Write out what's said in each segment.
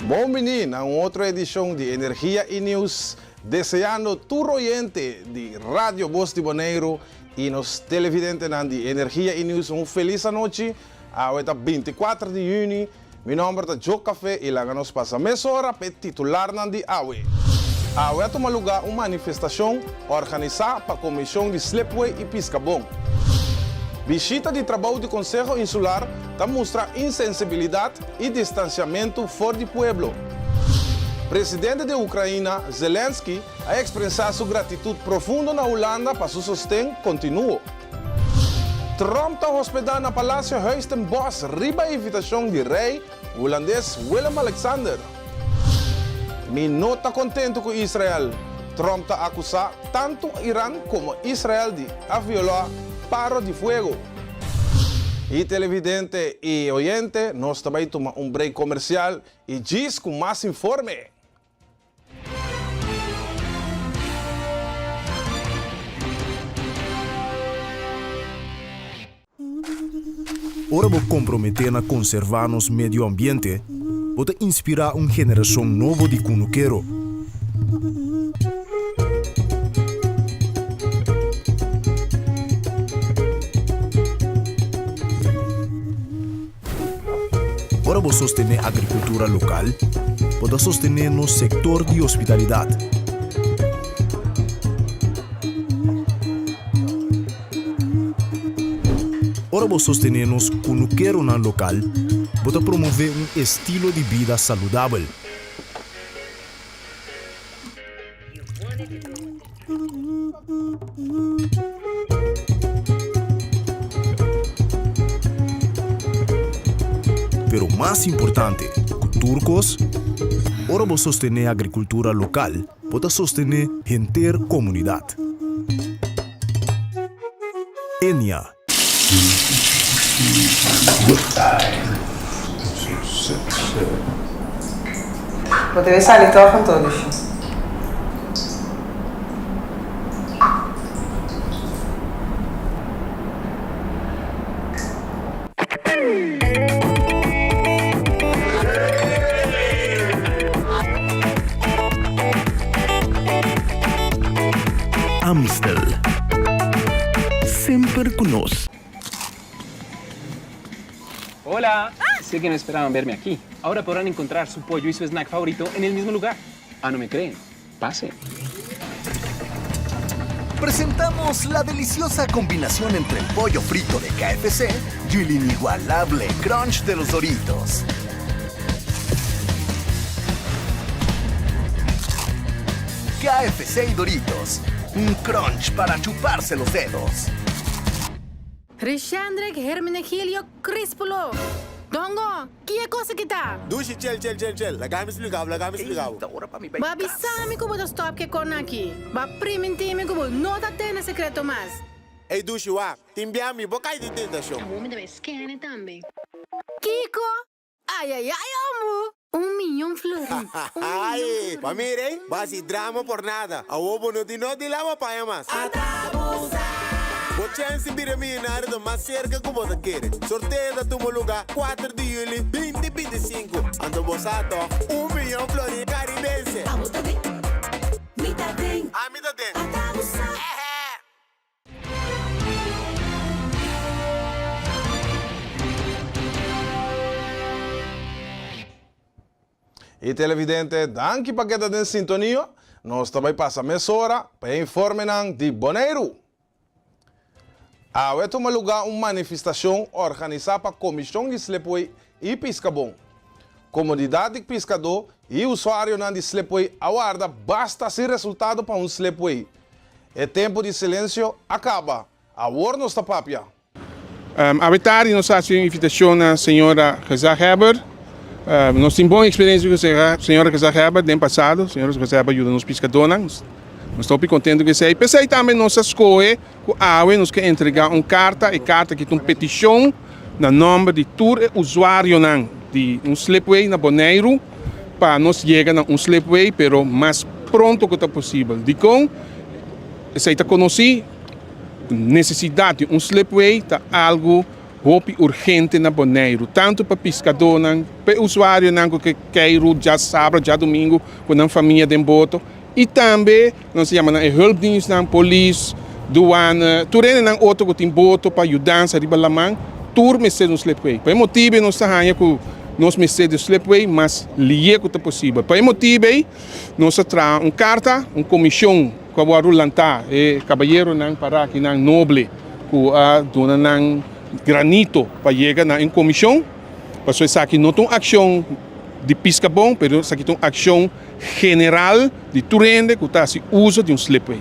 Bon bini na un otro edishon di Energia i Nieuws, deseando tur oyente di Radio Bos di Boneiru i nos televidentenan di Energia i Nieuws un felis anochi. Awe ta bintikuater di yüni. Mi nomber ta Joe Café y laga nos pasa mesora p'e titularnan di awe. Awe a tuma luga un manifestacion organisa pa Comision di Slipway y Piscabon. Bishita di trabou di Conseho Insular ta mustra insensibilidad y distanciamento for di pueblo. Presidente di Ucraina, Zelensky, a expresa su gratitud profundo na Hulanda pa su sosten continuo. Trump ta hospedá na Palacio Huis ten Bosch riba invitashon di Rei Hulandes Willem-Alexander. Mi no ta kontentu ku Israel, Trump ta akusá tantu Iran komo Israel di a violá paro di fuego. I televidente i oyente, nos ta bai tuma un break komersial i djis ku mas informe. Ora bo komprometé na konservá nos medio ambiente, bo ta inspirá un generashon nobo di kunukero. Ora bo sostené agrikultura lokal, bo ta sostené nos sektor di hospitalidat. Ora bo sostené nos kunukeronan lokal, bo ta promové un estilo di bida saludabel. Pero mas importante ku tur kos, ora bo sostené agrikultura lokal, bo ta sostené henter komunidat. Enia. Bo debe sali tòg anto, Lushi. Amstel. Semper cu nos. Hola! Sé que no esperaban verme aquí. Ahora podrán encontrar su pollo y su snack favorito en el mismo lugar. Ah, no me creen? Pasen. Presentamos la deliciosa combinación entre el pollo frito de KFC y el inigualable crunch de los Doritos. KFC y Doritos, un crunch para chuparse los dedos. Rishendrick Hermenegilio Crispulo! Dongo, ki e kos aki ta? Dushi, chel, chel, chel, chel. Laga mi splika bo, laga mi splika bo. Bo a bisa mi ku bo ta stòp ku e kon aki. Bo a primintí mi ku bo no ta tene sekreto mas. Ey, Dushi, wak, tin bia mi, bo kai den tentashon. Awor mi ta bai skene tambe. Kiko? Ayayay omu! Un miyon florin, un miyon Ay, florin. pa mira ey, bo hasi drama por nada. Awor bo no tin no di laba paña mas. Bo chèns di bira miyonario ta mas serka ku bo ta kere. Sorteo ta tuma lugá kuater di yuli binti binti sinku. Anto bo sa tòg, un miyon florin karibense. Abo ta den, mi ta den. Ami ta den. Ata bo sa. Ehe! Y televidente, danki pa keda den sintonia. Nos ta bay pasa mesora pa e informenan di Boneiru. Awe tuma luga un manifestacion organisa pa Comision di Slipway y Piscabon. Comunidad di piscadó y usuarionan di Slipway a warda basta sin resultado pa un Slipway. E tempu di silencio a caba. Awor nos ta papia. Awe tardi nos a haci un invitacion na señora Gezaghebber. Nos tin bon experiencia cu señora Gezaghebber den pasado. Señora Gezaghebber a yuda nos piscadornan. Nos ta hopi contento cu esey. P'esey tambe nos a scohe cu awe nos ke entrega un carta. E carta aki ta un peticion na nomber di tur e usuarionan di un slipway na Boneiru pa nos yega na un slipway pero mas pronto ku ta posibel. Dikon? Esei ta konosí, nesesidat di un slipway ta algu. hopi urgente na Boneiru, tantu pa piskadónan, pa e usuarionan ku ke keiru djasabra, djadumingu ku nan famia den boto i tambe nos ta yama nan e hulpdienstnan, polis, duana, tur hendenan otro ku tin boto pa yudansa riba laman, tur mester di un slipway. Pa e motibu ei nos ta haña ku nos mester di un slipway mas lié ku ta posibel. Pa e motibu ei nos a traha un karta, un komishon ku a wòrdu lantá, e kabayeronan pará akinan noble ku a duna nan granito pa yega na un komishon, pasobra esaki no ta un akshon di piska bon, pero esaki ta un akshon general di tur hende ku ta hasi uso di un slipway.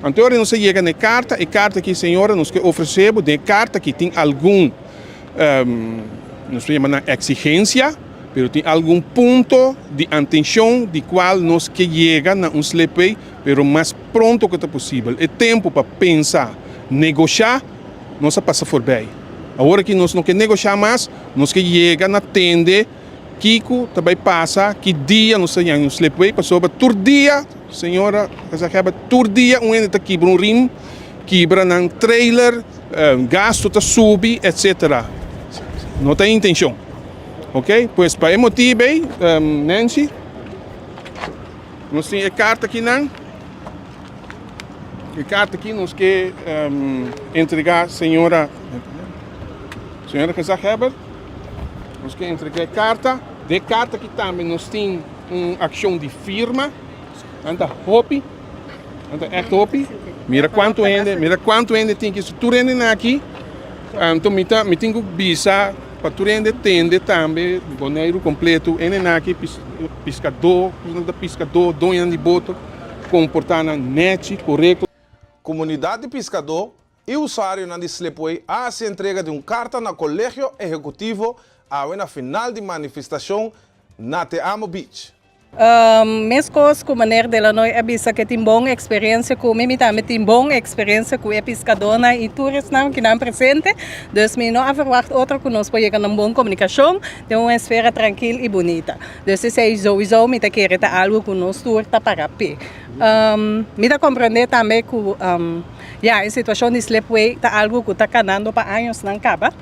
Anto ora nos a yega na e karta, e karta aki señora nos ke ofresé bo, den e karta aki tin algun nos por yama nan eksigensia, pero tin algun punto di antenshon di kual nos ke yega na un slipway, pero mas pronto ku ta posibel. E tempu pa pensa, negoshá, nos a pasa forbei. Awor aki nos no ke negoshá mas, nos ke yega na tende. Kiko ta bai pasa ki dia nos ta haña un slipway pasobra tur dia señora Gezaghebber tur dia un hende ta kibra un rim kibra nan trailer gasto ta subi etc no ta e intencion ok pues pa e motibu ey Nancy nos tin e carta akinan e carta aki nos ke entrega señora señora Gezaghebber. Nos ke entregá e karta. Den e karta aki tambe nos tin un akshon di firma. Nan ta hopi. Nan ta ègt hopi. Mira kuantu hende, mira kuantu hende tin aki. Tur hende nan aki. Anto mi ta, mi tin ku bisa pa tur hende tende tambe, Boneiru kompleto, hende nan aki piskadó, nan ta piskadó, doñonan di boto, komportá nan nèchi, korekto. Komunidat di piskadó E usuarionan di Slipway a hasi entrega di un karta na Kolegio Ehekutivo awe na final di manifestashon na Te Amo Beach. Meskos ku meneer Delanoy a bisa ku e tin bon eksperensia ku mi, mi tambe tin bon eksperensia ku e piskadónan i tur esnan ku nan presente. Dus mi no a verwagt otro ku nos por yega na un bon komunikashon den un esfera trankil i bunita. Dus esei souiso mi ta kere ta algu ku nos tur ta para p'e. Mi ta komprendé tambe ku. Ya, e situashon di slipway ta algu ku ta kanando pa añosnan kaba.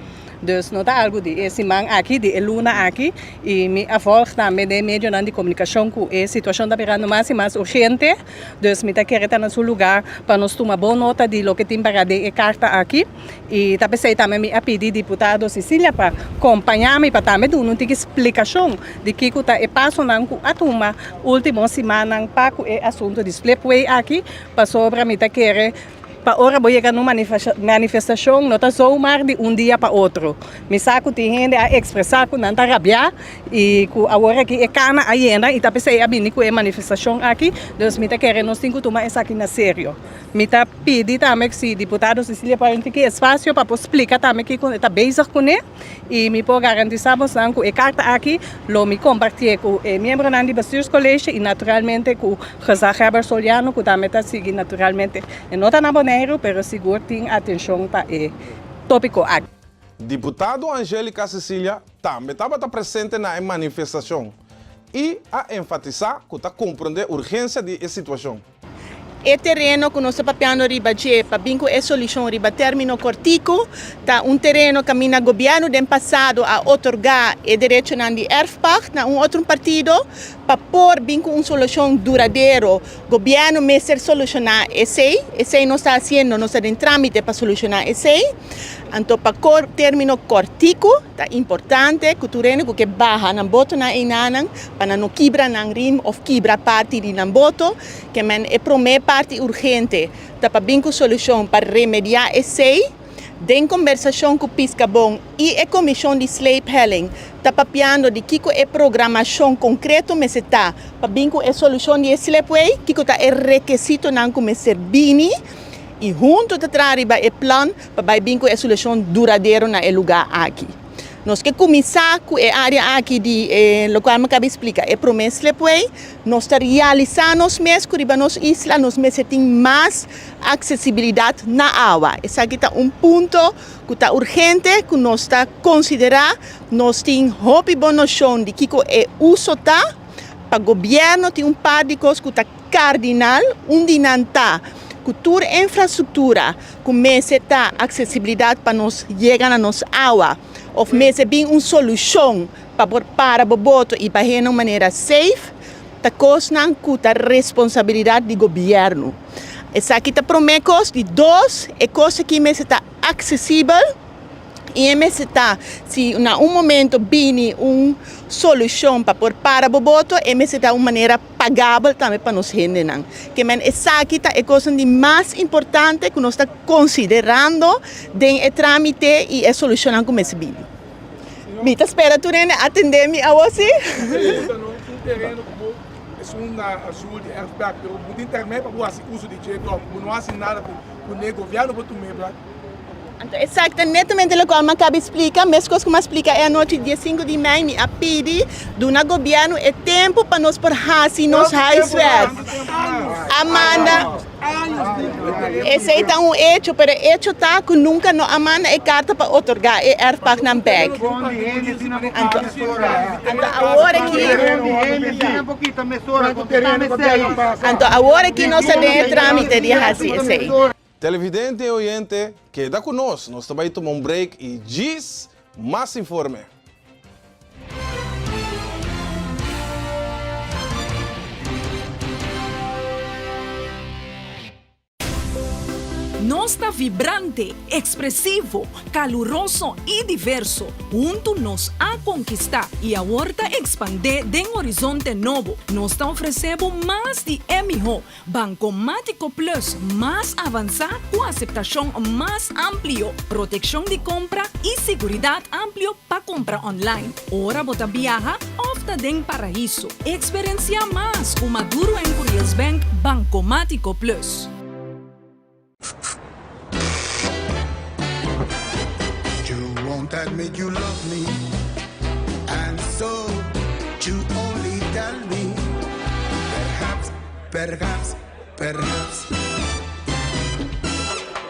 Dus no ta algu di e siman aki, di e luna aki. I mi a vòlg tambe den medionan di komunikashon ku e situashon ta birando mas i mas urgente. Dus mi ta kere ta na su lugá pa nos tuma bon nota di loke tin para den e karta aki. I ta p'esei tambe mi a pidi diputado Cecilia pa kompañá mi pa tambe duna un tiki splikashon di kiko ta e pasonan ku a tuma último simannan pa ku e asuntu di slipway aki. Pasobra mi ta kere pa ora bo yega na un manifestashon no ta zomaar di un dia pa otro. Mi sa ku tin hende a ekspresá ku nan ta rabiá i ku awor aki e kana a yena i ta p'esei a bini ku e manifestashon aki. Dus mi ta kere nos tin ku tuma esaki na serio. Mi ta pidi tambe si diputado Cecilia por un tiki espasio pa por splika tambe kiko e ta bezig kuné. I mi por garantisá bosnan ku e karta aki lo mi kompartié ku e miembronan di Bestuurscollege i naturalmente ku Gezaghebber Soliano ku tambe ta sigui naturalmente. E no ta na Boneiru pero sigur tin atenshon pa e tópiko aki. Diputado Anjelica Cecilia tambe tabata presente na e manifestashon i a enfatisá ku ta komprondé urgensia di e situashon. E tereno ku nos ta papiando riba dje pa bin ku e solushon riba término kòrtiku ta un tereno kaminda gobièrnu den pasado a otorgá e derechonan di erfpacht na un otro partido. Pa por bin ku un solushon duradero gobièrnu mester solushoná esei. Esei nos ta hasiendo, nos ta den trámite pa solushoná esei. Anto pa término kòrtiku Ta importante ku tur hende ku ke baha nan botonan einanan pa nan no kibra nan rim òf kibra parti di nan boto. Ke men e promé parti urgente ta pa bin ku solushon pa remediá esei. Den kombersashon ku Piskabon i e komishon di sleephelling ta papiando di kiko e programashon konkreto mester ta pa bin ku e solushon di e slipway, kiko ta e rekesitonan ku mester bini. I huntu ta traha riba e plan pa bai bin ku e solushon duradero na e lugá aki. Nos ke kuminsá ku e área aki di e lokual mi kaba di splika, e promé slipway. Nos ta realisá nos mes ku riba nos isla nos mester tin mas aksesibilidat na awa. Esaki ta un punto ku ta urgente ku nos ta konsiderá. Nos tin hopi bon noshon di kiko e uso ta. Pa gobièrnu tin un par di kos ku ta kardinal. Un di nan ta. ku tur infrastruktura ku mester ta aksesibilidat pa nos yega na nos awa òf mester bin un solushon pa por para bo boto i bah'é na un manera safe, ta kosnan ku ta responsabilidat di gobièrnu. Esaki ta promé kos. Di dos, e kos aki mester ta aksesibel i e mester ta si na un momento bini un solushon pa por para bo boto, e mester ta un manera pagabel tambe pa nos hendenan. Ke men esaki ta e kosnan di mas importante ku nos ta konsiderando den e trámite i e solushonnan ku mester bini. Mi ta spera tur hende atendé mi awor si. Anto esaki ta netamente lokual mi a kaba di splika, meskos ku mi a splika e anochi dia sinku di mei mi a pidi duna gobièrnu e tempu pa nos por hasi nos huiswerk. A manda esei ta un echo, pero e echo ta ku nunka no a manda e karta pa otorgá e erfpachtnan bèk. Anto anto awor aki anto awor aki nos ta den e trámite di hasi esei. Televidente y oyente, keda cu nos, nos ta bay tuma un break y djis mas informe. Nos ta vibrante, ekspresivo, kaluroso i diverso. Huntu nos a konkistá i awor ta ekspandé den horizonte nobo. Nos ta ofresé bo mas di e mihó. Bankomátiko Plus mas avansá ku aseptashon mas amplio, protekshon di kompra i siguridat amplio pa kompra online ora bo ta biaha òf ta den paraiso. Eksperensiá mas ku Maduro en Curiels Bank Bankomátiko Plus. You won't admit you love me And so you only tell me Perhaps, perhaps, perhaps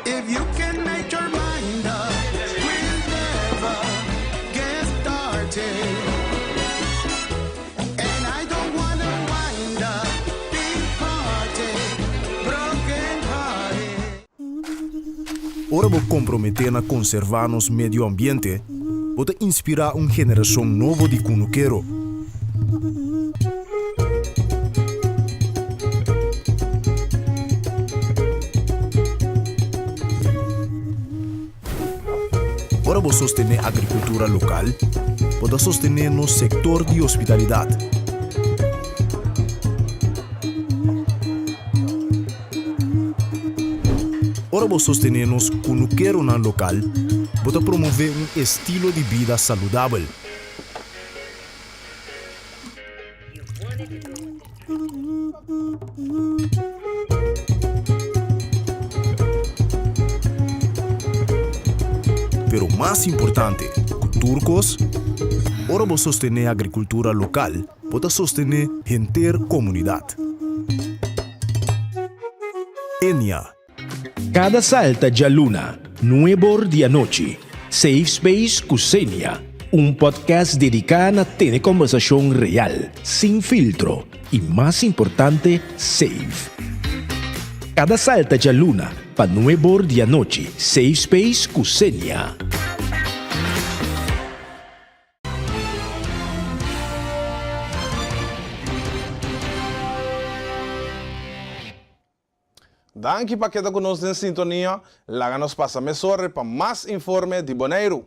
If you can make your mind up We'll never get started And I don't wanna wind up Departed, broken hearted Ora bo komprometé na konservá nos medio ambiente, bo ta inspirá un generashon nobo di kunukero. Ora bo sostené agrikultura lokal, bo ta sostené nos sektor di hospitalidat. Ora bo sostené nos kunukeronan lokal, bo ta promové un estilo di bida saludabel. Pero mas importante ku tur kos, ora bo sostené agrikultura lokal, bo ta sostené henter komunidat. Enia. Kada salta djaluna, nuebor di anochi, Safe Space ku Xenia, un podcast dediká na tene kòmbersashon real, sin filtro i mas importante, safe. Kada salta djaluna pa nuebor di anochi, Safe Space ku Xenia. Danki pa keda ku nos den sintonia, laga nos pasa mesora pa mas informe di Boneiru.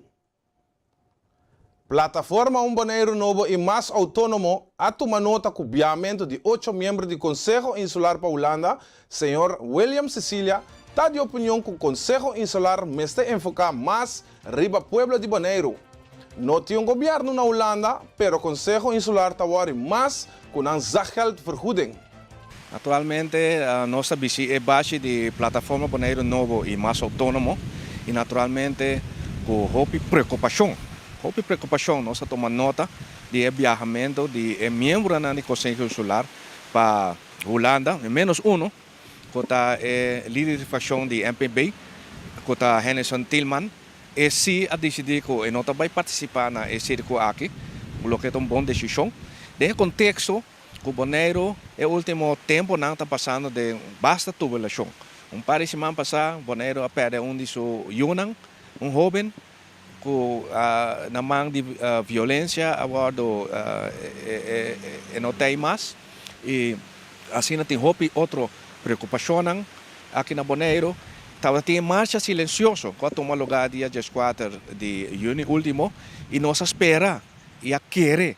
Plataforma Un Boneiru Nobo i Mas Outónomo a tuma nota ku biamentu di ocho miembro di Konseho Insular pa Hulanda, señor William Cecilia ta di opinion ku Konseho Insular mester enfoká mas riba pueblo di Boneiru. No tin un gobièrnu na Hulanda, pero Konseho Insular ta wòri mas ku nan zakgeldvergoeding. Naturalmente nos ta bisti e bashi di Plataforma Boneiru Nobo i Mas Outónomo i naturalmente ku hopi preokupashon, hopi preokupashon nos a tuma nota di e biahamentu di e miembronan di Konseho Insular pa Hulanda, menos uno ku ta e lider di frakshon di MPB ku ta Hennyson Thielman. E si a disidí ku e no ta bai partisipá na e sirku aki, loke ta un bon desishon. Den e konteksto. Ku Boneiru e último tempunan ta pasando den basta turbulashon. Un par di siman pasá Boneiru a pèrdè un di su yunan, un hóben ku na man di violensia a wòrdu e no tei mas i asina tin hopi otro preokupashonnan aki na Boneiru. Tabatin e marcha silensioso ku a tuma lugá dia dieskuater di yüni último i nos a spera i a kere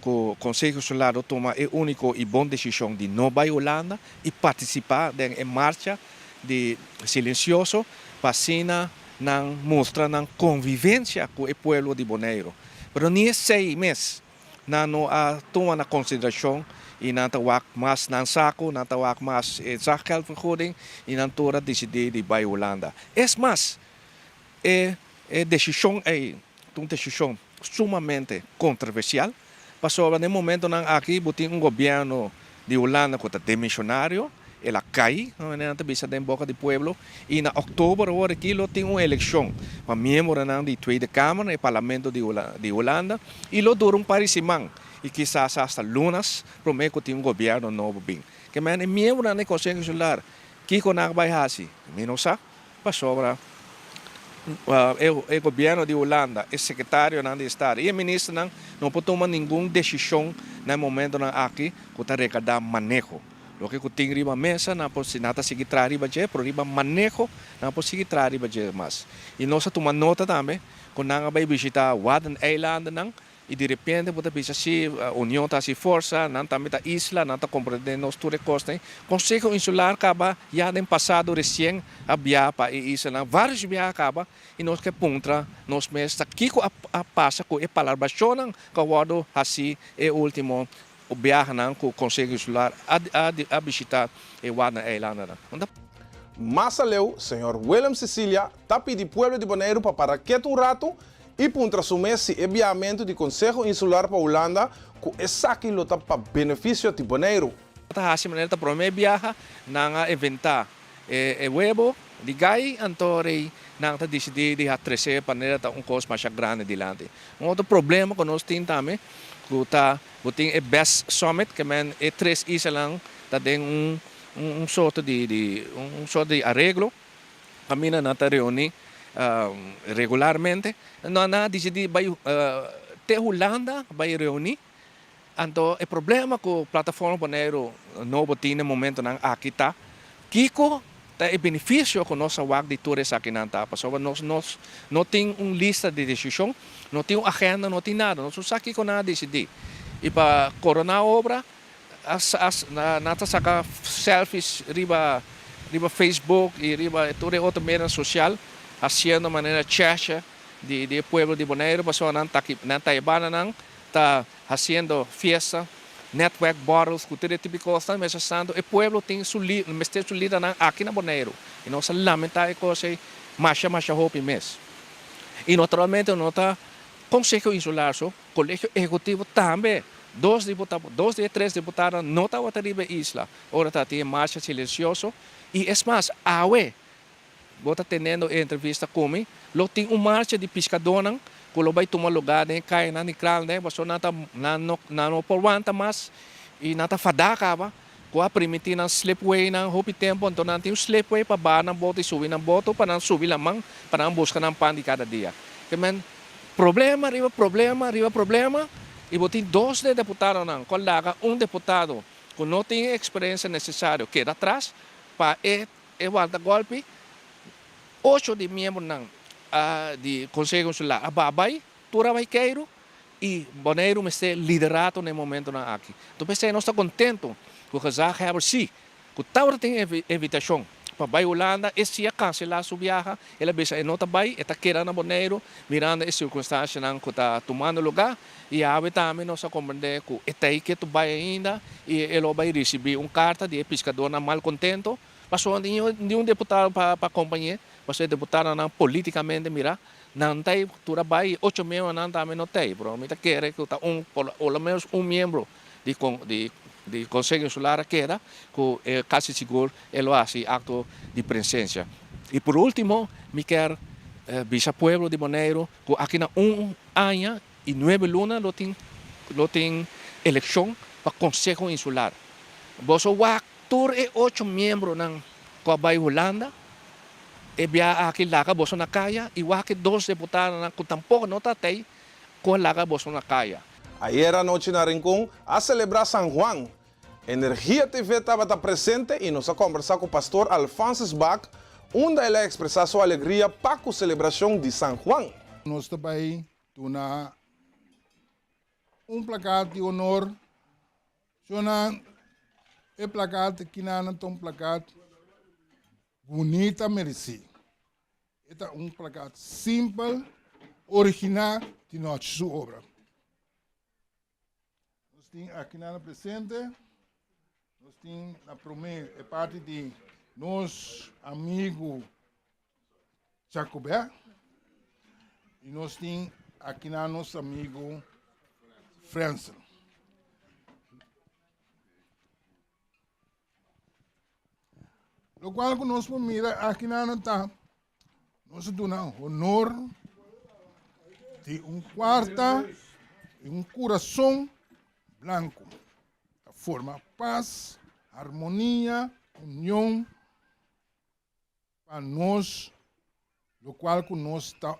ku Konseho Insular lo tuma e úniko i bon desishon di no bai Hulanda i partisipá den e marcha di silensioso pa asina nan mustra nan konvivensia ku e pueblo di Boneiru. Pero ni esei mes nan no a tuma na konsiderashon i nan ta wak mas nan saku, nan ta wak mas e zakgeldvergoeding i nan tur a disidí di bai Hulanda. Es mas, e desishon ei ta un desishon sumamente kontroversial, pasobra den momentonan aki bo tin un gobièrnu di Hulanda ku ta demishonario, el a kai, manera nan ta bisa den boka di pueblo, i na òktober awor aki lo tin un elekshon pa miembronan di Tweede Kamer, e parlamento di Hulanda, i lo dura un par di siman i kisas asta lunas promé ku tin un gobièrnu nobo bin. Ke men e miembronan di Konseho Insular kiko nan a bai hasi? Mi no sa. Pasobra e gobierno di Hulanda, e secretarionan di estado y e ministernan no por tuma ningun decision na e momentonan aki cu ta regarda maneho. Loke cu tin riba mesa nan por nan ta sigui traha riba dje, pero riba maneho nan por sigui traha riba dje mas. Y nos a tuma nota tambe cu nan a bay bishita Waddeneilandennan I di repente bo ta bisa si union ta hasi forsa, nan tambe ta isla, nan ta komprendé nos tur e kosnan. Konseho Insular kaba ya den pasado resien a bia pa e islanan, vários bia a kaba i nos ke puntra nos mes ta kiko a pasa ku e palabrashonnan ku a wòrdu hasí e último biahanan ku Konseho Insular a bishitá e Waddeneilandennan. Mas aleu, señor Willem Cecilia ta pidi pueblo di Boneiru pa para ketu un ratu I puntra su mes si e biahamentu di Konseho Insular pa Hulanda ku esaki lo ta pa benefisio di Boneiru. Ta hasi manera ta prome biaha nan a inventa e webo di gai anto rei nan ta disidi di a trese panera ta un kos masha grandi dilanti. Un otro problema ku nos tin tambe ku ta bo tin e bes summit ke men e tres islanan ta den un un sorto di di un sorto di areglo. Kaminda nan ta reuní regularmente. Nan a disidí bai te Hulanda bai reuní. Anto e problema ku Plataforma Boneiru Nobo tin na e momentonan aki ta kiko ta e benefisio ku nos a wak di tur esakinan ta. Pasobra nos nos no tin un lista di desishon, no tin un agenda, no tin nada. Nos no sa kiko nan a disidí. I pa koroná obra Nan ta saka selfies riba riba Facebook y riba tur e otro medionan social haciendo manera cheshe di di e pueblo di Boneiru pasobra nan ta nan ta e bandanan ta haciendo fiesta, netwerk borrels cu tur e tipo di cosnan mientras tanto e pueblo tin su mester su lidernan aki na Boneiru y nos a lamenta e cos ey masha masha hopi mes y naturalmente no ta Conseho Insular so. Kolegio Ehekutivo tambe. Dos diputado, dos di e tres diputadonan no tabata riba e isla ora ta tin e marcha silensioso i es mas, awe bo ta tenendo e entrevista ku mi, lo tin un marcha di piskadónan ku lo bai tuma lugá den e kayanan di Kralendijk pasobra nan ta nan no nan no por wanta mas i nan ta fadá kaba ku a primintí nan slipwaynan hopi tempu anto nan tin un slipway pa baha nan boto i subi nan boto pa nan subi laman pa nan buska nan pan di kada dia. Ke men. Problema riba problema riba problema y bo tin dos de deputadonan cu a laga un deputado cu no tin e experiencia necesario keda atras pa e e wanta golpi. Ocho di miembronan di Conseho Insular a ba bay, tur a bay keiru y Boneiru mester liderato na e momentonan aki. Enton p'esey nos ta contento cu gezaghebber si Ku tabata tin e invitashon pa bai Hulanda, e si a kanselá su biaha. El a bisa e no ta bai, e ta keda na Boneiru mirando e sirkunstansianan ku ta tumando lugá. I awe tambe nos a komprendé ku e ta ei ke tu bai ainda i e lo bai risibí un karta di e piskadornan malkontento pasobra ni un deputado pa kompañ'é, pasobra e deputadonan polítikamente mirá nan ta ei tur a bai i ocho miembronan tambe no ta ei. Pero mi ta kere ku ta un, por lo menos un miembro di di Konseho Insular a keda ku e kasi sigur e lo hasi akto di presensia. I por ultimo mi kier bisa pueblo di Boneiru ku aki na un aña i nuebe luna lo tin lo tin elekshon pa Konseho Insular. Boso wak tur e ocho miembronan. ku a bai Hulanda, e bia aki laga boso na kaya i wak e dos deputadonan ku tampoko no ta tei ku a laga boso na kaya. Ayera anochi na Rincon a selebrá San Juan. Energia TV tabata presente i nos a kòmbersá ku Pastor Alphonsus Bak unda el a ekspresá su alegria pa ku selebrashon di San Juan. Nos ta bai duna un plakat di honor. Shona, e plakat kinanan ta un plakat bunita meresí. E ta un plakat simpel, originá di Nochi su obra. Nos tin akinan presente, nos tin na promé e parti di nos amigu Jacobé i nos tin akinan nos amigu Frensel. Lokual ku nos por mira akinan ta nos a duna honor di un kuarta i un kurason blanku. Ta forma pas, harmonia, union pa nos lokual ku nos ta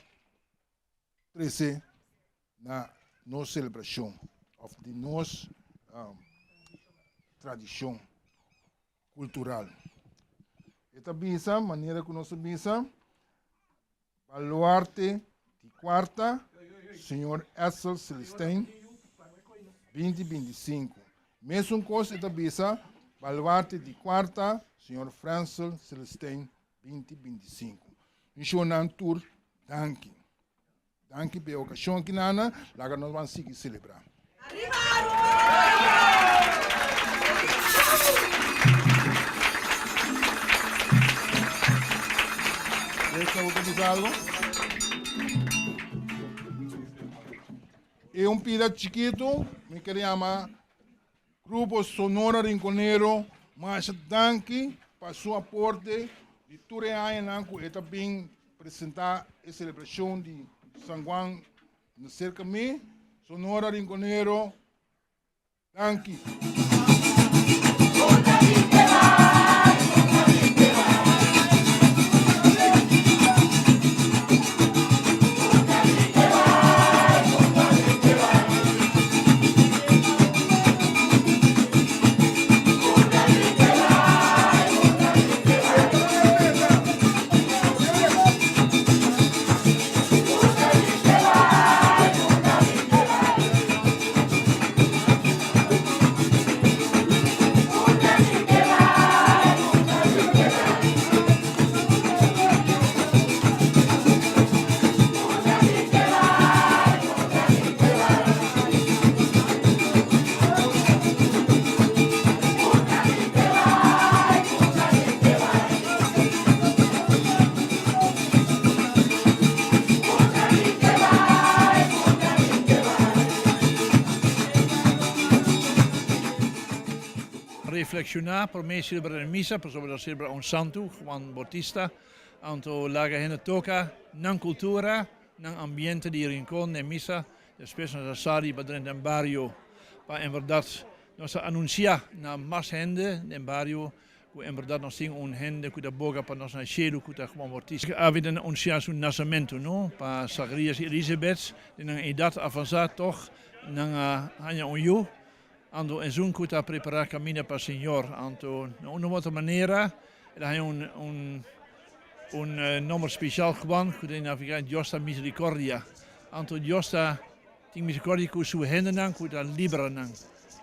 trese na nos selebrashon òf di nos tradishon kultural. E ta bisa manera ku nos a bisa Baluarte di Kuarta, señor Edsel Celestijn, binti 25. Mesun kos e ta bisa Baluarte di Kuarta, señor Frensel Celestijn, binti 25. Mi shownan tur danki. Danki pa e okashon aki nana, laga nos ban sigui selebrá. Esta bo ta bisa algo? E un pida chikitu, mi ker yama Grupo Sonora Rinconero masha danki pa su aporte di tur e añanan ku e ta bin presenta e selebrashon di San Juan na serka mi. Sonora Rinconero, danki. Reflekshoná promé selebrá den misa pasobra ta selebrá un santu, Juan Bautista, anto laga hende toka nan kultura, nan ambiente di Rincon den misa, despues nos a sali pa drenta den bario pa en bèrdat nos a anunsiá na mas hende den bario ku en bèrdat nos tin un hende ku ta boga pa nos na shelu ku ta Juan Bautista. Awe ta anunsiá su nasementu no pa Zacharias i Elisabeth den nan edat avansá tòg nan a haña un yu. Anto esun ku ta prepará kaminda pa Señor. Anto na un of otro manera el a haña un un un nòmber spesial, Juan, ku ta signifiká Dios ta miserikordia. Anto Dios ta tin miserikordia ku su hendenan ku ta libra nan.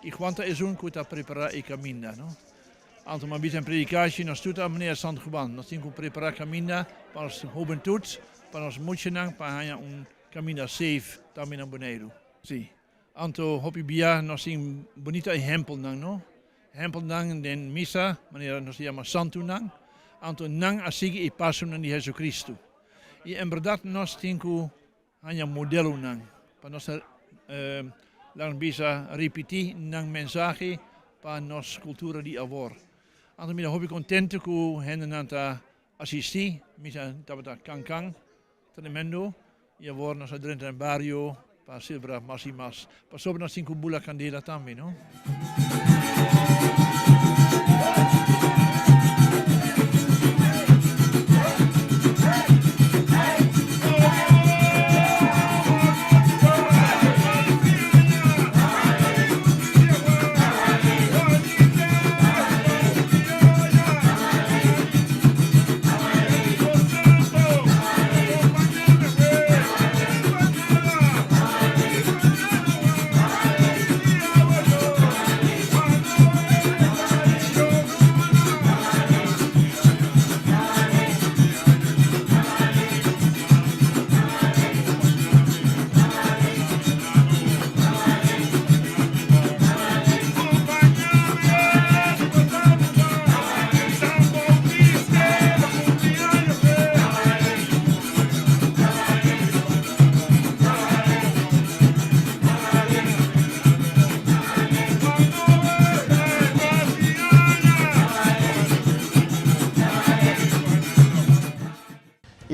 I Juan ta esun ku ta prepará e kaminda, no? Anto mi a bisa en predikashi, nos tur ta manera Sant Juan. Nos tin ku prepará kaminda pa nos hubentut, pa nos muchanan, pa haña un kaminda safe tambe na Boneiru. Sí. Anto hopi bia nos tin bunita ehempelnan, no? Ehempelnan den misa, manera nos ta yama santunan. Anto nan a sigui e pasonan di Jesucristo. I en berdad nos tin cu haña modelonan pa nos ta, laga nos bisa, ripiti nan mensahe pa nos cultura di awor. Anto mi ta hopi contento cu hendenan ta asisti. Misa tabata can-can. Tremendo, y awor nos a drenta den bario pa celebra mas y mas. Pasobra nos tin cu bula candela tambe, no?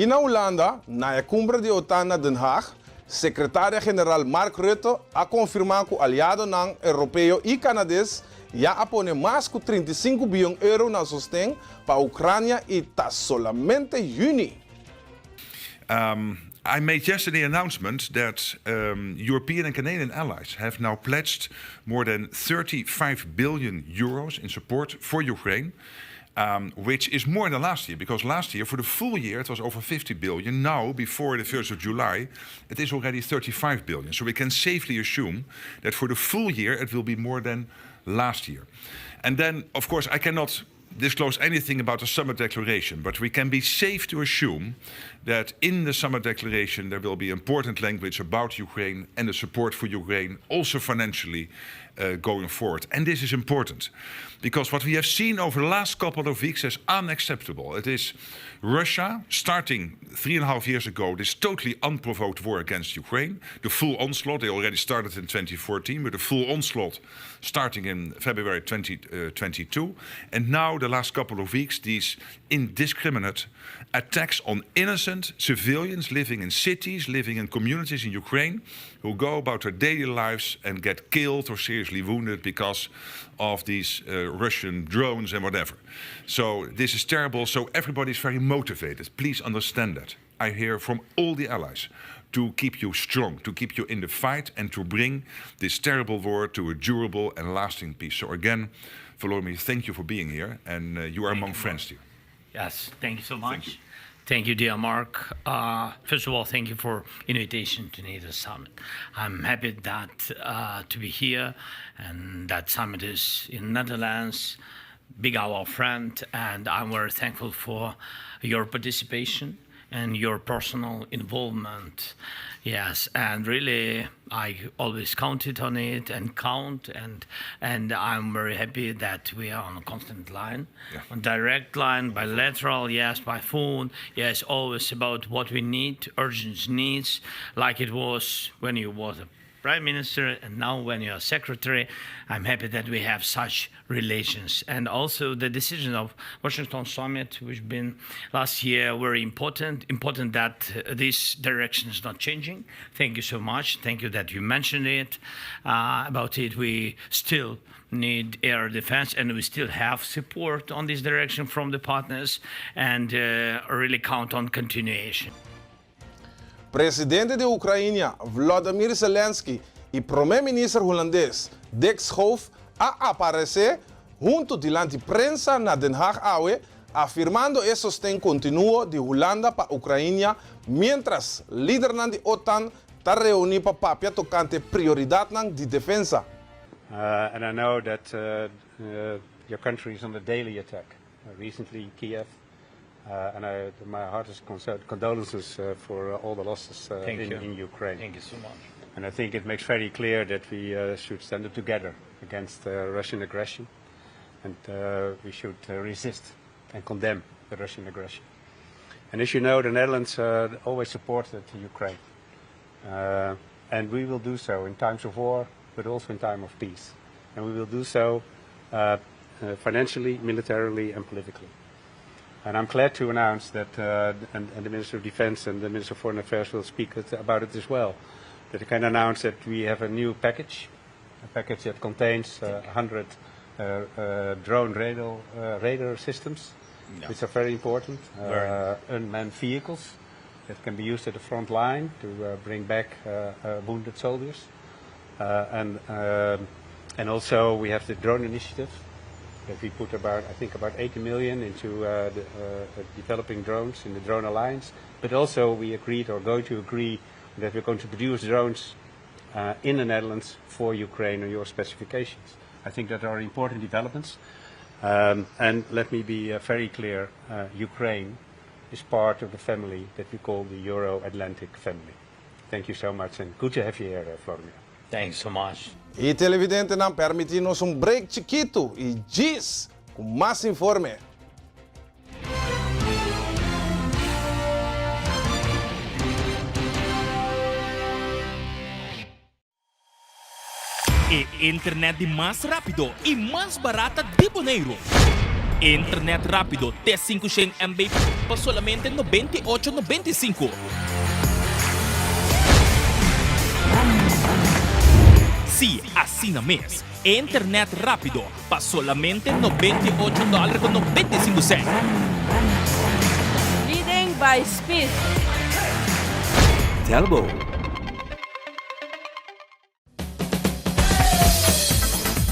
I na Hulanda, na e kumbre di OTAN na Den Haag, Sekretaria General Mark Rutte a konfirmá ku aliadonan europeo i kanades ya a pone mas ku 35 bion euro na sosten pa Ukrania i ta solamente yüni. I made yesterday announcement that European and Canadian allies have now pledged more than 35 billion euros in support for Ukraine, which is more than last year, because last year, for the full year, it was over 50 billion. Now, before the 1st of July, it is already 35 billion. So we can safely assume that for the full year, it will be more than last year. And then, of course, I cannot disclose anything about the summit declaration, but we can be safe to assume that in the summit declaration there will be important language about Ukraine and the support for Ukraine, also financially, uh, going forward. And this is important because what we have seen over the last couple of weeks is unacceptable. It is Russia starting three and a half years ago this totally unprovoked war against Ukraine, the full onslaught. They already started in 2014 with the full onslaught starting in February 2022. And now, the last couple of weeks, these indiscriminate attacks on innocent civilians living in cities, living in communities in Ukraine, who go about their daily lives and get killed or seriously wounded because of these uh, Russian drones and whatever. So this is terrible. So everybody is very motivated. Please understand that. I hear from all the allies to keep you strong, to keep you in the fight, and to bring this terrible war to a durable and lasting peace. So again, Volodymyr, thank you for being here, and uh, you are thank among you, friends here. Yes, thank you so much. Thank you. Thank you, dear Mark. Uh, first of all, thank you for invitation to NATO summit. I'm happy that uh, to be here, and that summit is in Netherlands, big our friend, and I'm very thankful for your participation and your personal involvement. Yes, and really, I always counted on it and count, and and I'm very happy that we are on a constant line, yeah. on direct line, bilateral, yes, by phone, yes, always about what we need, urgent needs, like it was when you was a prime minister and now when you are secretary, I'm happy that we have such relations. And also the decision of Washington summit, which been last year, very important. Important that this direction is not changing. Thank you so much. Thank you that you mentioned it. Uh, about it, we still need air defense and we still have support on this direction from the partners and uh, really count on continuation. Presidente di Ukrainia, Vladimir Zelensky i Promé Minister Hulandes, Dick Schoof a aparesé huntu dilanti prensa na Den Haag awe, afirmando e sosten kontinuo di Hulanda pa Ukrainia miéntras lidernan di OTAN ta reuní pa papia tokante prioridatnan di defensa. And I know that your country is under daily attack. Recently Kiev Uh, and I, my heartest condolences uh, for uh, all the losses uh, in, in, Ukraine. Thank you so much. And I think it makes very clear that we uh, should stand up together against uh, Russian aggression, and we should resist and condemn the Russian aggression. And as you know, the Netherlands always supported Ukraine. and we will do so in times of war, but also in time of peace. And we will do so financially, militarily, and politically. And I'm glad to announce that, uh, and, and, the Minister of Defense and the Minister of Foreign Affairs will speak about it as well, that I can announce that we have a new package, a package that contains uh, 100 uh, uh, drone radar, uh, radar systems, yeah. which are very important, very. unmanned vehicles that can be used at the front line to bring back wounded soldiers. and, um, and also we have the drone initiative, that we put about, I think, about 80 million into uh, the, uh, developing drones in the Drone Alliance. But also we agreed or going to agree that we're going to produce drones uh, in the Netherlands for Ukraine on your specifications. I think that are important developments. Um, and let me be uh, very clear, uh, Ukraine is part of the family that we call the Euro-Atlantic family. Thank you so much and good to have you here, uh, Vladimir. Thanks so much. E televidentenan permití nos un break chikitu i djis ku mas informe. E internet di mas rápido i mas barata di Boneiru. Internet rápido te 500 MB pa solamente 98,95. Sí, asina mes. Internet rápido pa solamente 98 dòler ku 95 sènt. Leading by speed. Telbo.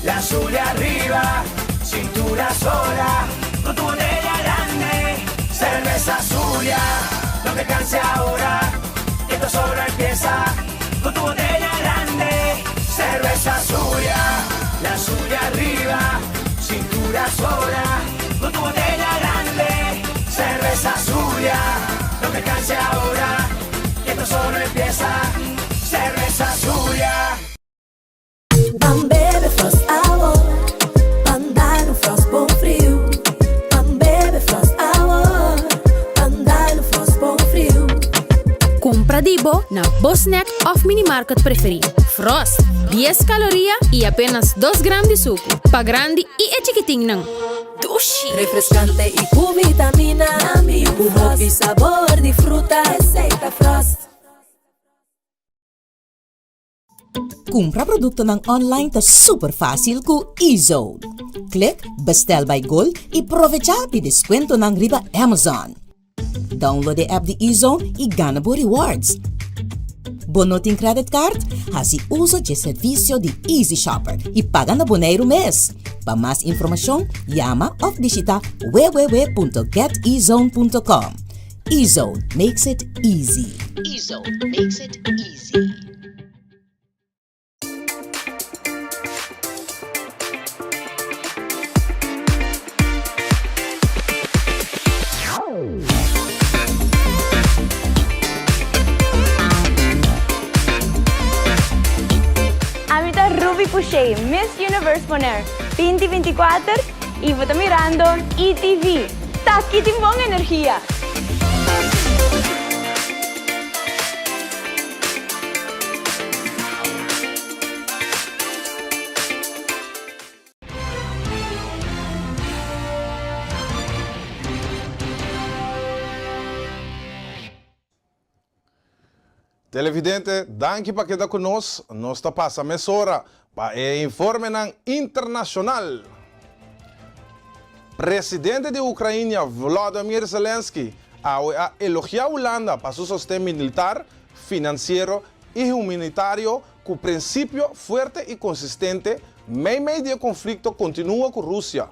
La Zulia arriba, cintura sola, con tu botella grande, cerveza Zulia, no te canses ahora, que esto solo empieza, con tu botella grande, cerveza Zulia, la Zulia arriba, cintura sola, con tu botella grande, cerveza Zulia, no te canses ahora, que esto solo empieza, cerveza Zulia. Ban bebe Frost awo, ban dal un Frost bon friu. Ban bebe Frost awo, ban dal un Frost bon friu. Kumpra di bo na bo snack òf minimarket preferí. Frost, dies kaloria i apenas dos gram di suku. Pa grandi i e chikitinnan. Dushi! Refrescante y cu vitamina. Cu hopi sabor di fruta. Esey ta Frost. Kumpra produktonan online ta super fásil ku eZone. Klik Bestel by Gold i provechá di deskuentonan riba Amazon. Download e app di eZone i gana bo rewards. Bo no tin credit card? Hasi uso dje servisio di Easy Shopper i paga na Boneiru mes. Pa mas informashon, yama òf bishita www.getezone.com. Ezone makes it easy. Ezone makes it easy. Ami ta Ruby Pouchet, Miss Universe Bonaire 2024 y bo ta mirando ETV. Taki tin bon energia! Televidente, danki pa keda ku nos. Nos ta pasa mesora pa e informenan internashonal. Presidente di Ukrainia Volodymyr Zelensky awe a elogiá Hulanda pa su sosten militar, finansiero i humanitario ku prinsipio fuerte i konsistente meimei di e konflikto kontinuo ku Rusia.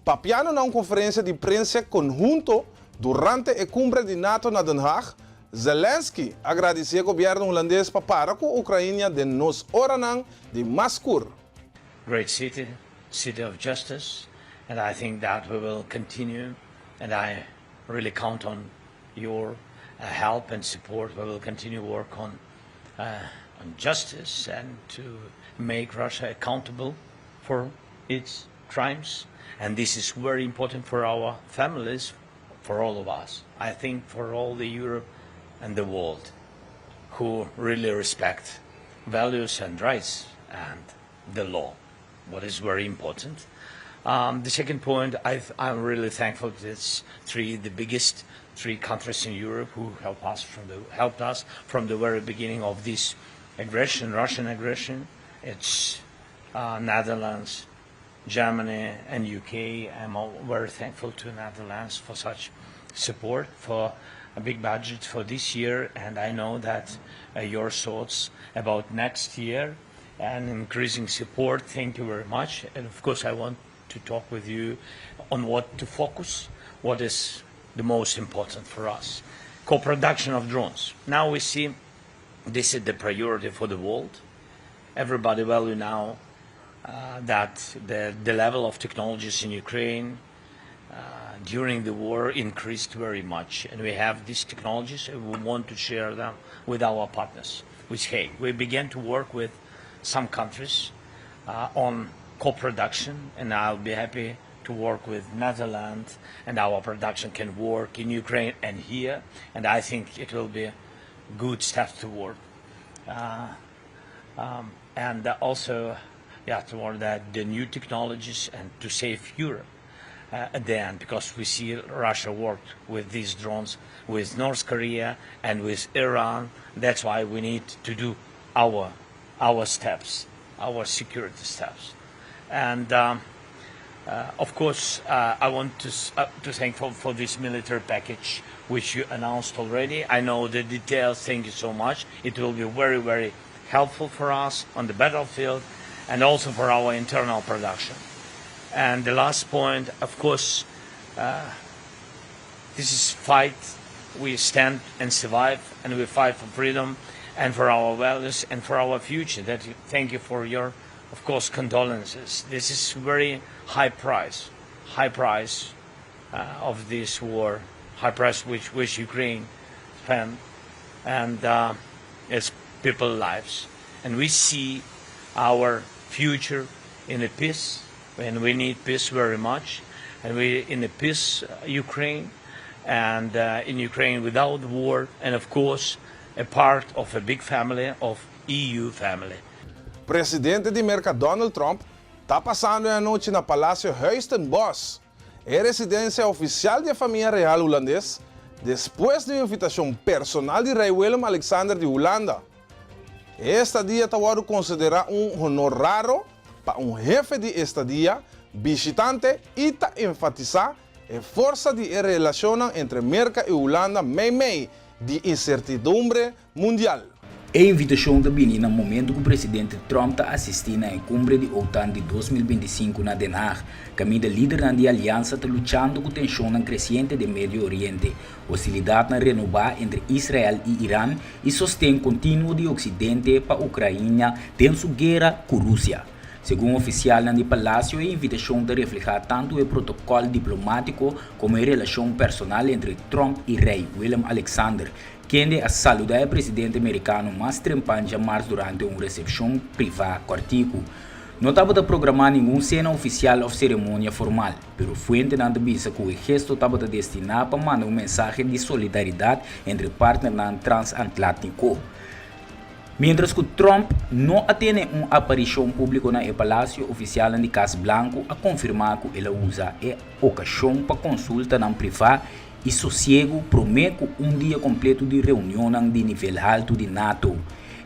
Papiando na un konferensia di prensa konhunto durante e kumbre di nato na Den Haag, Zelensky a gradisí e gobièrnu hulandes pa para ku Ukrainia den nos oranan di mas skur. Great city, city of justice, and I think that we will continue and I really count on your help and support. We will continue work on on justice and to make Russia accountable for its crimes and this is very important for our families for all of us I think for all the Europe and the world who really respect values and rights and the law what is very important um, the second point i I'm really thankful to it's three the biggest three countries in Europe who help us from the helped us from the very beginning of this aggression Russian aggression it's uh, Netherlands Germany and UK. I'm very thankful to Netherlands for such support for a big budget for this year and I know that uh, your thoughts about next year and increasing support. Thank you very much. And of course I want to talk with you on what to focus, what is the most important for us. Co-production of drones. Now we see this is the priority for the world. Everybody value now uh, that the, the level of technologies in Ukraine uh, during the war increased very much. And we have these technologies and we want to share them with our partners, which, hey, we began to work with some countries uh, on co-production, and I'll be happy to work with Netherlands, and our production can work in Ukraine and here, and I think it will be a good step toward. Uh, um, and also, yeah, toward that, the new technologies and to save Europe. at the end because we see Russia worked with these drones with North Korea and with Iran. That's why we need to do our our steps, our security steps. And um, uh, of course, uh, I want to, uh, to thank for, for this military package which you announced already. I know the details. Thank you so much. It will be very, very helpful for us on the battlefield and also for our internal production. And the last point, of course, uh, this is fight. We stand and survive, and we fight for freedom and for our values and for our future. That thank you for your, of course, condolences. This is very high price, high price uh, of this war, high price which which Ukraine spent, and uh, its people lives. And we see our future in a peace, and we need peace very much. And we in a peace uh, Ukraine, and uh, in Ukraine without war, and of course a part of a big family of EU family. Presidente di Merka Donald Trump ta pasando e anochi na Palasio Huis ten Bosch, e residensia ofisial di e famia real hulandes, despues di un invitashon personal di Rei Willem Alexander di Hulanda. E estadia ta wòrdu konsiderá un honor raro pa un hefe di estadia bishitante i ta enfatisá e forsa di e relashonnan entre Merka i Hulanda meimei di insertidumbre mundial. E invitashon ta bini na momentu ku presidente Trump ta asistí na e kumbre di OTAN di 2025 na Den Haag, kaminda lidernan di aliansa ta luchando ku tenshonnan kresiente den Medio Oriente, hostilidatnan renobá entre Israel i Iran i sosten kontinuo di Oksidente pa Ukraina den su guera ku Rusia. Segun ofisialnan di palasio e invitashon ta reflehá tantu e protokòl diplomátiko komo e relashon personal entre Trump i Rei Willem-Alexander, kende a saludá e presidente merikano mas trempan djamars durante un resepshon privá kòrtiku. No tabata programá ningun sena ofisial òf seremonia formal, pero fuentenan ta bisa ku e gesto tabata destiná pa manda un mensahe di solidaridat entre partnernan transantlátniko. Miéntras ku Trump no a tene un aparishon públiko na e palasio, ofisialnan di Kas Blanku a konfirmá ku el a usa e okashon pa konsultanan privá i sosiegu promé ku un dia kompletu di reunionnan di nivel haltu di nato.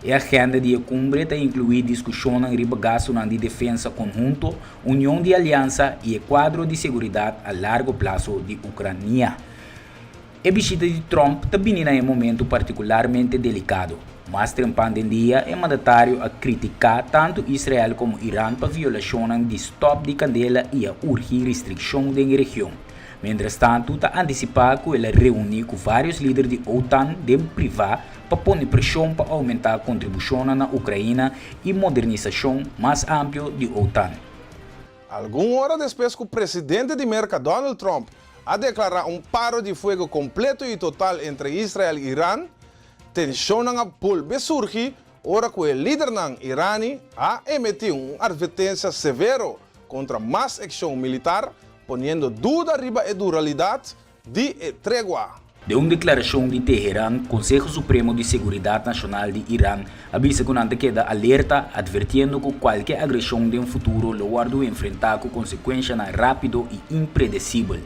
E agenda di e kumbre ta inkluí diskushonnan riba gastunan di defensa konhunto, union di aliansa i e kuadro di seguridat a largo plaso di Ukrania. E bishita di Trump ta bini na e momentu partikularmente delikado. Mas trempan den dia e mandatario a kritiká tantu Israel komo Iran pa violashonnan di stòp di kandela i a urgi restrikshon den e region. Mientrastantu ta antisipá ku el a reuní ku vários lider di OTAN den privá pa pone preshon pa oumentá kontribushonnan na Ukraina i modernisashon mas amplio di OTAN. Algun ora despues ku presidente di Merka Donald Trump a deklará un paro di fuego kompleto i total entre Israel i Iran, tenshonnan a bolbe surgi ora ku e lidernan irani a emití un atvertensia severo kontra mas ekshon militar, poniendo duda riba e duralidat di e tregua. Den un deklarashon di Teheran, Konseho Supremo di Seguridat Nashonal di Iran a bisa ku nan ta keda alerta, atvertiendo ku kualke agreshon den futuro lo wòrdu enfrentá ku konsekuenshanan rápido i impredesibel.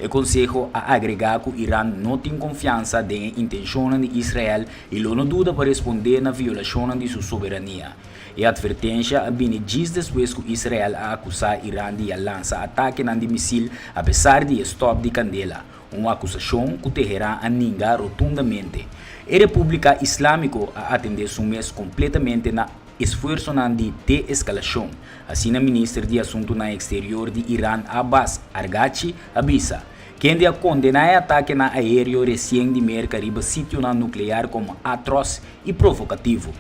E konseho a agregá ku Iran no tin konfiansa den e intenshonnan di Israel i lo no duda pa respondé na violashonnan di su soberania. E atvertensha a bini djis despues ku Israel a akusá Iran di a lansa atakenan di misil apesar di e stòp di kandela, un akusashon ku Teheran a ninga rotundamente. E Repúblika Islámiko a atendé su mes kompletamente na esfuersonan di de-eskalashon, asina minister di Asuntunan Eksterior di Iran Abbas Argachi a bisa, kende a kondená e atakenan aéreo resien di Merka riba sitionan nuklear komo atros i provokativo.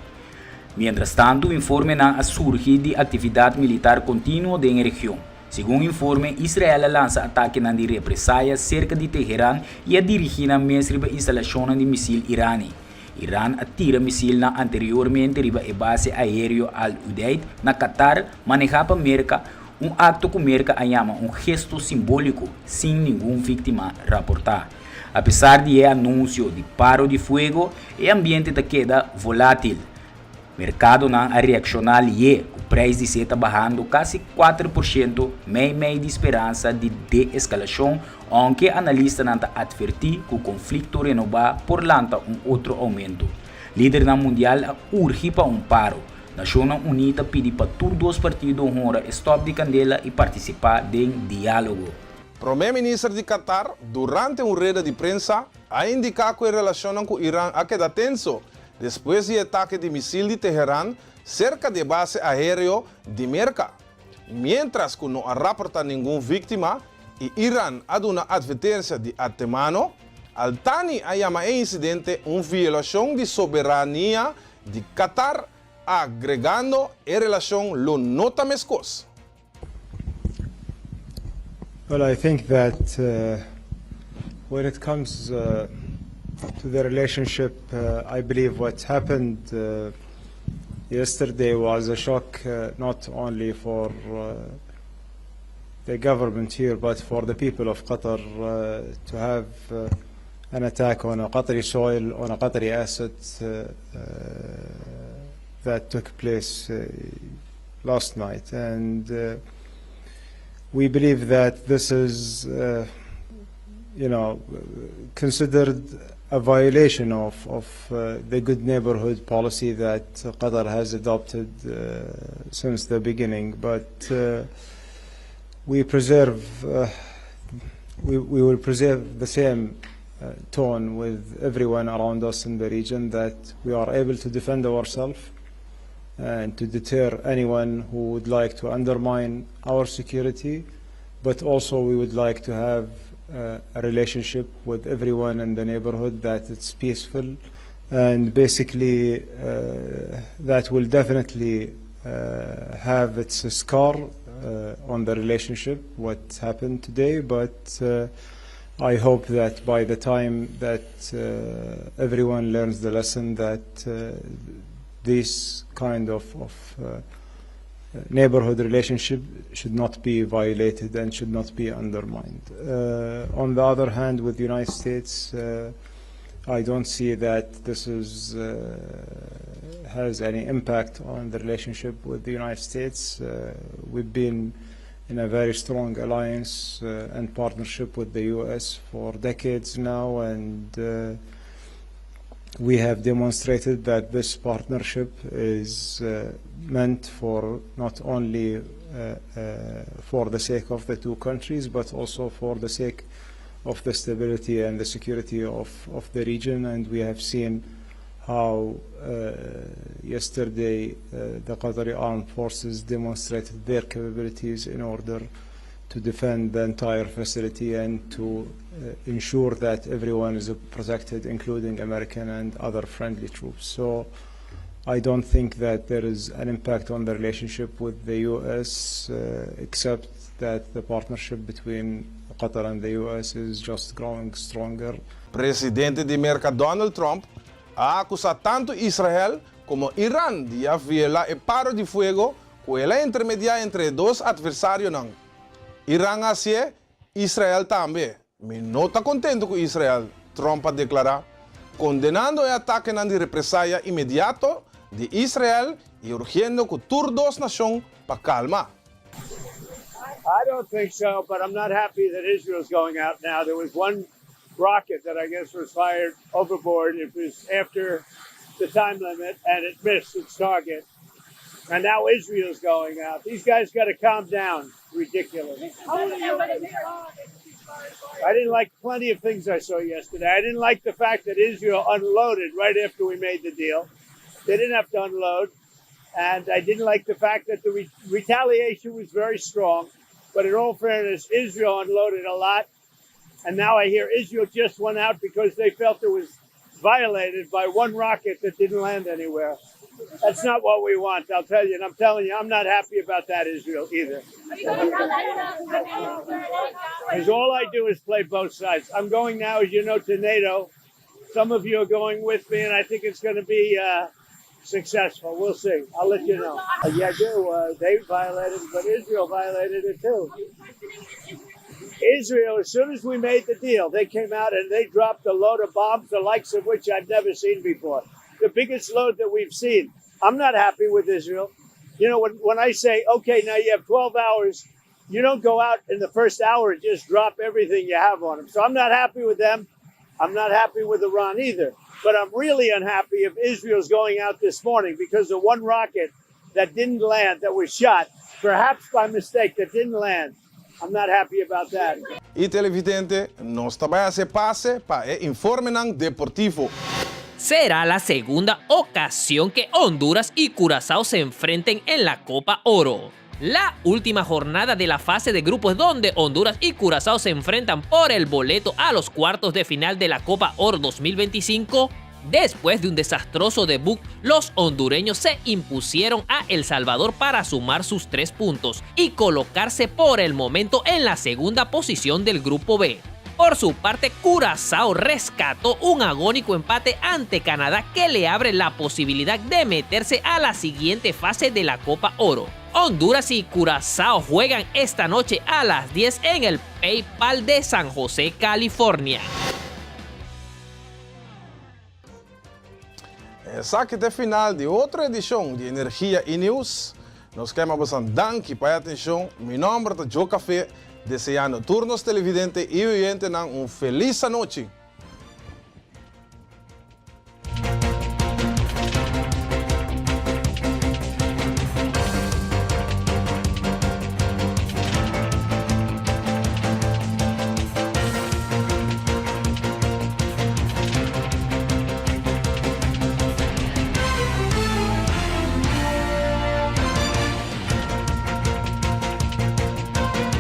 Mientrastantu, informenan a surgi di aktividat militar kontinuo den e region. Segun informe, Israel a lansa atakenan di represaya serka di Teheran i a dirigí nan mes riba instalashonnan di misil irani. Iran a tira misilnan anteriormente riba e base aéreo Al Udeid na Qatar, manehá pa Merka, un akto ku Merka a yama un gesto simbóliko, sin ningun víktima raportá. Apesar di e anunsio di paro di fuego, e ambiente ta keda volátil. Merkadonan a reakshoná lié ku Preis di zeta bahando kasi 4% mei mei di speransa di de-eskalashon, ounke analistanan ta atvertí ku konflikto renobá por lanta un otro oumento. Lidernan mundial a urgi pa un paro. Nashonnan Uní ta pidi pa tur dos partido honra e stòp di kandela i partisipá den diálogo. Prome Minister di Qatar durante un reda di prensa a indiká ku e relashonnan ku Iran a keda tenso despues di e atake di misil di Teheran serka di e base aéreo di Merka. Miéntras ku no a raportá ningun víktima i Iran a duna atvertensia di antemano, Al Thani a yama e insidente un violashon di soberania di Qatar agregando e relashon lo no ta meskos. Well, I think that uh, when it comes uh, to the relationship, uh, I believe what happened uh, yesterday was a shock uh, not only for uh, the government here, but for the people of Qatar uh, to have uh, an attack on a Qatari soil, on a Qatari asset uh, uh, that took place uh, last night. And uh, we believe that this is, uh, you know, considered a violation of, of uh, the good neighborhood policy that Qatar has adopted uh, since the beginning. But uh, we preserve, uh, we, we will preserve the same uh, tone with everyone around us in the region that we are able to defend ourselves and to deter anyone who would like to undermine our security, but also we would like to have uh, a relationship with everyone in the neighborhood that it's peaceful and basically uh, that will definitely uh, have its scar uh, on the relationship what happened today but uh, I hope that by the time that uh, everyone learns the lesson that uh, this kind of, of uh, neighborhood relationship should not be violated and should not be undermined. Uh, on the other hand, with the United States, uh, I don't see that this is, uh, has any impact on the relationship with the United States. Uh, we've been in a very strong alliance uh, and partnership with the U.S. for decades now, and uh, we have demonstrated that this partnership is uh, meant for not only uh, uh, for the sake of the two countries, but also for the sake of the stability and the security of, of the region. And we have seen how uh, yesterday uh, the Qatari armed forces demonstrated their capabilities in order to defend the entire facility and to uh, ensure that everyone is protected, including American and other friendly troops. So I don't think that there is an impact on the relationship with the U.S., uh, except that the partnership between Qatar and the U.S. is just growing stronger. Presidente di Merka Donald Trump a akusá tantu Israel komo Iran di a violá e paro di fuego ku el a intermediá entre e dos atversarionan. Iran a hasié, Israel tambe. Mi no ta kontentu ku Israel, Trump a deklará, kondenando e atakenan di represaya inmediato di Israel i urgiendo ku tur dos nashon pa kalma. I don't think so, but I'm not happy that Israel's going out now. There was one rocket that I guess was fired overboard. It was after the time limit and it missed its target. And now Israel's going out. These guys got to calm down. Ridiculous. I didn't like plenty of things I saw yesterday. I didn't like the fact that Israel unloaded right after we made the deal. They didn't have to unload. And I didn't like the fact that the re- retaliation was very strong. But in all fairness, Israel unloaded a lot. And now I hear Israel just went out because they felt it was violated by one rocket that didn't land anywhere. That's not what we want, I'll tell you. And I'm telling you, I'm not happy about that, Israel, either. Because all I do is play both sides. I'm going now, as you know, to NATO. Some of you are going with me, and I think it's going to be uh, successful. We'll see. I'll let you know. Uh, yeah, I do. Uh, they violated, but Israel violated it too. Israel, as soon as we made the deal, they came out and they dropped a load of bombs, the likes of which I've never seen before. The biggest load that we've seen. I'm not happy with Israel. You know, when, when I say, okay, now you have 12 hours, you don't go out in the first hour and just drop everything you have on them. So I'm not happy with them. I'm not happy with Iran either. But I'm really unhappy if Israel's going out this morning because the one rocket that didn't land, that was shot, perhaps by mistake, that didn't land. I'm not happy about that. I televidente, nos ta bai hasi pase pa e informenan deportivo. Será la segunda ocasión que Honduras y Curazao se enfrenten en la Copa Oro. La última jornada de la fase de grupos donde Honduras y Curazao se enfrentan por el boleto a los cuartos de final de la Copa Oro 2025 Después de un desastroso debut, los hondureños se impusieron a El Salvador para sumar sus tres puntos y colocarse por el momento en la segunda posición del grupo B. Por su parte, Curazao rescató un agónico empate ante Canadá que le abre la posibilidad de meterse a la siguiente fase de la Copa Oro. Honduras y Curazao juegan esta noche a las 10 en el PayPal de San José, California. Esaki ta e final di otro edishon di Energia i News. Nos ke yama boso danki pa e atenshon. Mi nòmber ta Joe Café, deseando tur nos televidente i oyentenan un felis anochi.